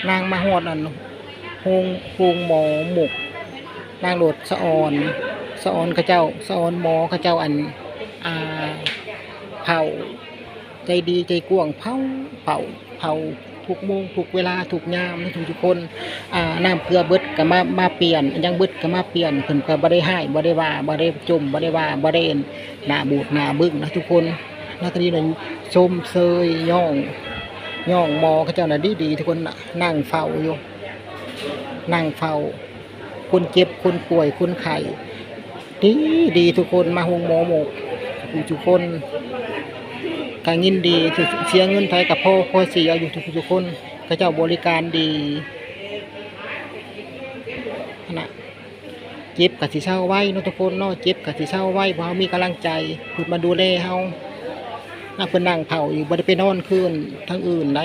ນາງມາຮອດອັນໂຮງ ໂຮງໝໍມຸກ ນາງໂລດສະອອນ ສະອອນເຂົາເຈົ້າ ສະອອນໝໍເຂົາເຈົ້າ ອັນ ອ່າ ເຝົ້າ ໃຈດີໃຈກວ້າງ ເຝົ້າ ເຝົ້າ ເຝົ້າທຸກໂມງທຸກເວລາທຸກຍາມນະທຸກໆຄົນ. ອ່າ ນ້ຳເກືອເບິດກໍມາ ມາປ່ຽນ ຫຍັງເບິດກໍມາປ່ຽນ ເພິ່ນກໍບໍ່ໄດ້ຮ້າຍ ບໍ່ໄດ້ວ່າ ບໍ່ໄດ້ຈົ່ມ ບໍ່ໄດ້ວ່າ ບໍ່ໄດ້ໜ້າບູດໜ້າບຶ້ງນະທຸກຄົນ. ນາງຕາລີນັ້ນຊົມເຊີຍຍ້ອງ ຍ້ອງໝໍເຂົາເຈົ້ານະ ດີໆ ທຸກຄົນນະ ນັ່ງເຝົ້າຢູ່ ນັ່ງເຝົ້າ ຄົນເຈັບ ຄົນປ່ວຍ ຄົນໄຂ້ ດີໆ ທຸກຄົນ ມາໂຮງໝໍໝົດທຸກຄົນ ກະຍິນດີ ເສຍເງິນເທົ່າໃດກະພໍ ພໍເສຍຢູ່ທຸກໆຄົນ ເຂົາເຈົ້າບໍລິການດີຫັ້ນນະ. ເຈັບກະຊິເຊົາໄວເນາະທຸກຄົນເນາະ ເຈັບກະຊິເຊົາໄວ ເພາະເຮົາມີກຳລັງໃຈ ເພິ່ນມາດູແລເຮົານະ. ເພິ່ນນັ່ງເຝົ້າຢູ່ ບໍ່ໄດ້ໄປນອນຄືນທາງອື່ນໃດ